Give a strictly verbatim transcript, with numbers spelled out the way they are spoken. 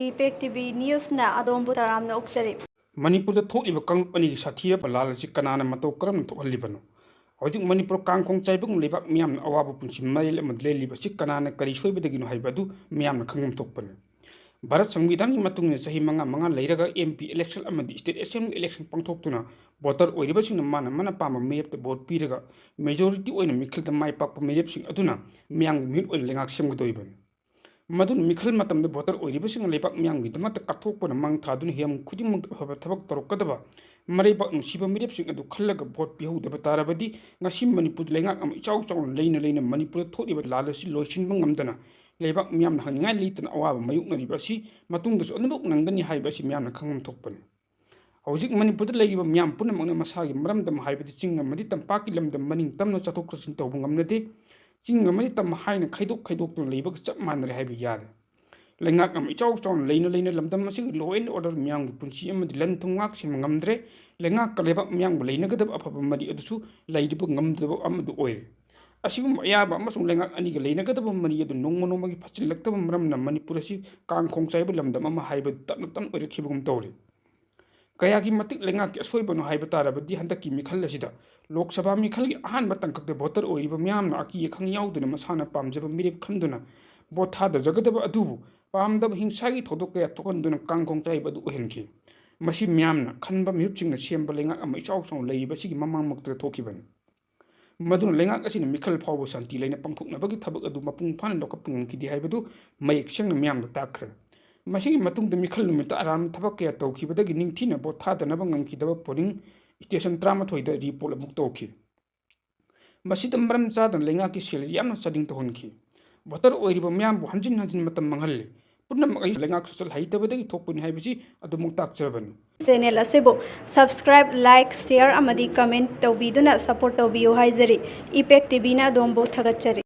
ꯏꯄꯦꯛ TV ꯅ꯭ꯌꯨꯁꯅ ꯑꯗꯣꯝꯕꯨ ꯇꯔꯥꯝꯅ ꯑꯣꯛꯆꯔꯤ꯫ ꯃꯅꯤꯄꯨꯔꯗ ꯊꯣꯛꯂꯤꯕ ꯀꯥꯡꯂꯨꯞ ꯑꯅꯤꯒꯤ ꯁꯥꯊꯤꯔꯕ ꯂꯥꯜ ꯑꯁꯤ ꯀꯅꯥꯅ ꯃꯇꯧ ꯀꯔꯝꯅ ꯊꯣꯛꯍꯜꯂꯤꯕꯅꯣ? ꯍꯧꯖꯤꯛ ꯃꯅꯤꯄꯨꯔ ꯀꯥꯡ ꯈꯣꯡ ꯆꯥꯏꯕꯒꯨꯝ ꯂꯩꯕꯥꯛ ꯃꯤꯌꯥꯝꯅ ꯑꯋꯥꯕ ꯄꯨꯟꯁꯤ ꯃꯔꯦꯜ ꯑꯃꯗ ꯂꯦꯜꯂꯤꯕ ꯑꯁꯤ ꯀꯅꯥꯅ ꯀꯔꯤ ꯁꯣꯏꯕꯗꯒꯤꯅꯣ ꯍꯥꯏꯕ ꯑꯗꯨ ꯃꯤꯌꯥꯝꯅ ꯈꯪꯐꯝ ꯊꯣꯛꯄꯅꯤ꯫ ꯚꯥꯔꯠ ꯁꯪꯕꯤꯙꯥꯟꯒꯤ ꯃꯇꯨꯡ ꯏꯟꯅ ꯆꯍꯤ ꯃꯉꯥ ꯃꯉꯥ ꯂꯩꯔꯒ M P election ꯑꯃꯗꯤ state assembly election ꯄꯥꯡꯊꯣꯛꯇꯨꯅ voter ꯑꯣꯏꯔꯤꯕꯁꯤꯡꯅ ꯃꯥꯅ ꯃꯥꯅ ꯄꯥꯝꯕ ꯃꯤꯔꯦꯞꯇ vote ꯄꯤꯔꯒ majority ꯑꯣꯏꯅ ꯃꯤꯈꯜꯗ ꯃꯥꯏ ꯄꯥꯛꯄ ꯃꯤꯔꯦꯞꯁꯤꯡ ꯑꯗꯨꯅ ꯃꯤꯌꯥꯝꯒꯤ ꯃꯤꯍꯨꯠ ꯑꯣꯏꯅ ꯂꯩꯉꯥꯛ ꯁꯦꯝꯒꯗꯧꯔꯤꯕꯅꯤ꯫ ꯃꯗꯨꯅ ꯃꯤꯈꯜ ꯃꯇꯝꯗ voter ꯑꯣꯏꯔꯤꯕꯁꯤꯡꯅ ꯂꯩꯕꯥꯛ ꯃꯤꯌꯥꯝꯒꯤꯗꯃꯛꯇ ꯀꯠꯊꯣꯛꯄꯅ ꯃꯥꯡ ꯊꯥꯗꯨꯅ ꯍꯤꯔꯝ ꯈꯨꯗꯤꯡꯃꯛꯇ ꯑꯐꯕ ꯊꯕꯛ ꯇꯧꯔꯛꯀꯗꯕ ꯃꯔꯩꯕꯥꯛ ꯅꯨꯡꯁꯤꯕ ꯃꯤꯔꯦꯞꯁꯤꯡ ꯑꯗꯨ ꯈꯜꯂꯒ vote ꯄꯤꯍꯧꯗꯕ ꯇꯥꯔꯕꯗꯤ ꯉꯁꯤ ꯃꯅꯤꯄꯨꯔꯗ ꯂꯩꯉꯥꯛ ꯑꯃ ꯏꯆꯥꯎ ꯆꯥꯎꯅ ꯂꯩꯅ ꯂꯩꯅ ꯃꯅꯤꯄꯨꯔꯗ ꯊꯣꯛꯂꯤꯕ ꯂꯥꯜ ꯑꯁꯤ ꯂꯣꯏꯁꯤꯟꯕ ꯉꯝꯗꯅ ꯂꯩꯕꯥꯛ ꯃꯤꯌꯥꯝꯅ ꯍꯪꯅꯤꯡꯉꯥꯏ ꯂꯩꯇꯅ ꯑꯋꯥꯕ ꯃꯥꯌꯣꯛꯅꯔꯤꯕ ꯑꯁꯤ ꯃꯇꯨꯡꯗꯁꯨ ꯑꯗꯨꯃꯛ ꯅꯪꯒꯅꯤ ꯍꯥꯏꯕ ꯑꯁꯤ ꯃꯤꯌꯥꯝꯅ ꯈꯪꯐꯝ ꯊꯣꯛꯄꯅꯤ꯫ ꯍꯧꯖꯤꯛ ꯃꯅꯤꯄꯨꯔꯗ ꯂꯩꯔꯤꯕ ꯃꯤꯌꯥꯝ ꯄꯨꯝꯅꯃꯛꯅ ꯃꯁꯥꯒꯤ ꯃꯔꯝꯗꯝ ꯍꯥꯏꯕꯗꯤ ꯆꯤꯡ ꯑꯃꯗꯤ ꯇꯝꯄꯥꯛꯀꯤ ꯂꯝꯗꯝ ꯃꯅꯤꯡ ꯇꯝꯅ ꯆꯠꯊꯣꯛ ꯆꯠꯁꯤꯟ ꯇꯧꯕ ꯉꯝꯅꯗꯦ꯫ ꯆꯤꯡ ꯑꯃꯗꯤ ꯇꯝ ꯍꯥꯏꯅ ꯈꯥꯏꯗꯣꯛ ꯈꯥꯏꯗꯣꯛꯇꯨꯅ ꯂꯩꯕꯒ ꯆꯞ ꯃꯥꯟꯅꯔꯦ ꯍꯥꯏꯕ ꯌꯥꯔꯦ꯫ ꯂꯩꯉꯥꯛ ꯑꯃ ꯏꯆꯥꯎ ꯆꯥꯎꯅ ꯂꯩꯅ ꯂꯩꯅ ꯂꯝꯗꯝ ꯑꯁꯤꯒꯤ law and order, ꯃꯤꯌꯥꯝꯒꯤ ꯄꯨꯟꯁꯤ ꯑꯃꯗꯤ ꯂꯟ ꯊꯨꯝ ꯉꯥꯛ ꯁꯦꯟꯕ ꯉꯝꯗ꯭ꯔꯦ꯫ ꯂꯩꯉꯥꯛꯀ ꯂꯩꯕꯥꯛ ꯃꯤꯌꯥꯝꯒ ꯂꯩꯅꯒꯗꯕ ꯑꯐꯕ ꯃꯔꯤ ꯑꯗꯨꯁꯨ ꯂꯩꯔꯤꯕ ꯉꯝꯗꯕ ꯑꯃꯗꯨ ꯑꯣꯏꯔꯦ꯫ ꯑꯁꯤꯒꯨꯝꯕ ꯑꯌꯥꯕ ꯑꯃꯁꯨꯡ ꯂꯩꯉꯥꯛ ꯑꯅꯤꯒ ꯂꯩꯅꯒꯗꯕ ꯃꯔꯤ ꯑꯗꯨ ꯅꯣꯡꯃ ꯅꯣꯡꯃꯒꯤ ꯐꯠꯁꯤꯜꯂꯛꯇꯕ ꯃꯔꯝꯅ ꯃꯅꯤꯄꯨꯔ ꯑꯁꯤ ꯀꯥꯡ ꯈꯣꯡ ꯆꯥꯏꯕ ꯂꯝꯗꯝ ꯑꯃ ꯍꯥꯏꯕꯗꯨ ꯇꯞꯅ ꯇꯞꯅ ꯑꯣꯏꯔꯛꯈꯤꯕꯒꯨꯝ ꯇꯧꯔꯤ꯫ ꯀꯌꯥꯒꯤ ꯃꯇꯤꯛ ꯂꯩꯉꯥꯛꯀꯤ ꯑꯁꯣꯏꯕꯅꯣ ꯍꯥꯏꯕ ꯇꯥꯔꯕꯗꯤ ꯍꯟꯗꯛꯀꯤ ꯃꯤꯈꯜ ꯑꯁꯤꯗ ꯂꯣꯛ ꯁꯚꯥ ꯃꯤꯈꯜꯒꯤ ꯑꯍꯥꯟꯕ ꯇꯥꯡꯀꯛꯇ voter ꯑꯣꯏꯔꯤꯕ ꯃꯤꯌꯥꯝꯅ ꯑꯀꯤ ꯑꯈꯪ ꯌꯥꯎꯗꯅ ꯃꯁꯥꯅ ꯄꯥꯝꯖꯕ ꯃꯤꯔꯦꯞ ꯈꯟꯗꯨꯅ vote ꯊꯥꯗꯖꯒꯗꯕ ꯑꯗꯨꯕꯨ ꯄꯥꯝꯗꯕ ꯍꯤꯡꯁꯥꯒꯤ ꯊꯧꯗꯣꯛ ꯀꯌꯥ ꯊꯣꯛꯍꯟꯗꯨꯅ ꯀꯥꯡ ꯈꯣꯡ ꯆꯥꯏꯕ ꯑꯗꯨ ꯑꯣꯏꯍꯟꯈꯤ꯫ ꯃꯁꯤ ꯃꯤꯌꯥꯝꯅ ꯈꯟꯕ ꯃꯤꯍꯨꯠꯁꯤꯡꯅ ꯁꯦꯝꯕ ꯂꯩꯉꯥꯛ ꯑꯃ ꯏꯆꯥꯎ ꯆꯥꯎꯅ ꯂꯩꯔꯤꯕ ꯑꯁꯤꯒꯤ ꯃꯃꯥꯡꯃꯛꯇꯗ ꯊꯣꯛꯈꯤꯕꯅꯤ꯫ ꯃꯗꯨꯅ ꯂꯩꯉꯥꯛ ꯑꯁꯤꯅ ꯃꯤꯈꯜ ꯐꯥꯎꯕ ꯁꯥꯟꯇꯤ ꯂꯩꯅ ꯄꯥꯡꯊꯣꯛꯅꯕꯒꯤ ꯊꯕꯛ ꯑꯗꯨ ꯃꯄꯨꯡ ꯐꯥꯅ ꯂꯧꯈꯠꯄ ꯉꯝꯈꯤꯗꯦ ꯍꯥꯏꯕꯗꯨ ꯃꯌꯦꯛ ꯁꯦꯡꯅ ꯃꯤꯌꯥꯝꯗ ꯇꯥꯛꯈ꯭ꯔꯦ꯫ ꯃꯁꯤꯒꯤ ꯃꯇꯨꯡꯗ ꯃꯤꯈꯜ ꯅꯨꯃꯤꯠꯇ ꯑꯔꯥꯟꯕ ꯊꯕꯛ ꯀꯌꯥ ꯇꯧꯈꯤꯕꯗꯒꯤ ꯅꯤꯡꯊꯤꯅ vote ꯊꯥꯗꯅꯕ ꯉꯝꯈꯤꯗꯕ polling station ꯇꯔꯥꯃꯥꯊꯣꯏꯗ report ꯑꯃꯨꯛ ꯇꯧꯈꯤ꯫ ꯃꯁꯤꯗ ꯃꯔꯝ ꯆꯥꯗꯅ ꯂꯩꯉꯥꯛꯀꯤ ꯁꯦꯜ ꯌꯥꯝꯅ ꯆꯥꯗꯤꯡ ꯇꯧꯍꯟꯈꯤ꯫ Voter ꯑꯣꯏꯔꯤꯕ ꯃꯤꯌꯥꯝꯕꯨ ꯍꯟꯖꯤꯟ ꯍꯟꯖꯤꯟ ꯃꯇꯝ ꯃꯥꯡꯍꯜꯂꯤ꯫ ꯄꯨꯝꯅꯃꯛ ꯑꯩ ꯂꯩꯉꯥꯛ ꯁꯣꯁꯦꯜ ꯍꯩꯇꯕꯗꯒꯤ ꯊꯣꯛꯄꯅꯤ ꯍꯥꯏꯕꯁꯤ ꯑꯗꯨꯃꯛ ꯇꯥꯛꯆꯕꯅꯤ꯫ Channel ꯑꯁꯤꯕꯨ subscribe, like, share ꯑꯃꯗꯤ comment ꯇꯧꯕꯤꯗꯨꯅ support ꯇꯧꯕꯤꯌꯨ ꯍꯥꯏꯖꯔꯤ꯫ ꯏꯄꯦꯛ ꯇꯤꯚꯤꯅ ꯑꯗꯣꯝꯕꯨ ꯊꯥꯒꯠꯆꯔꯤ꯫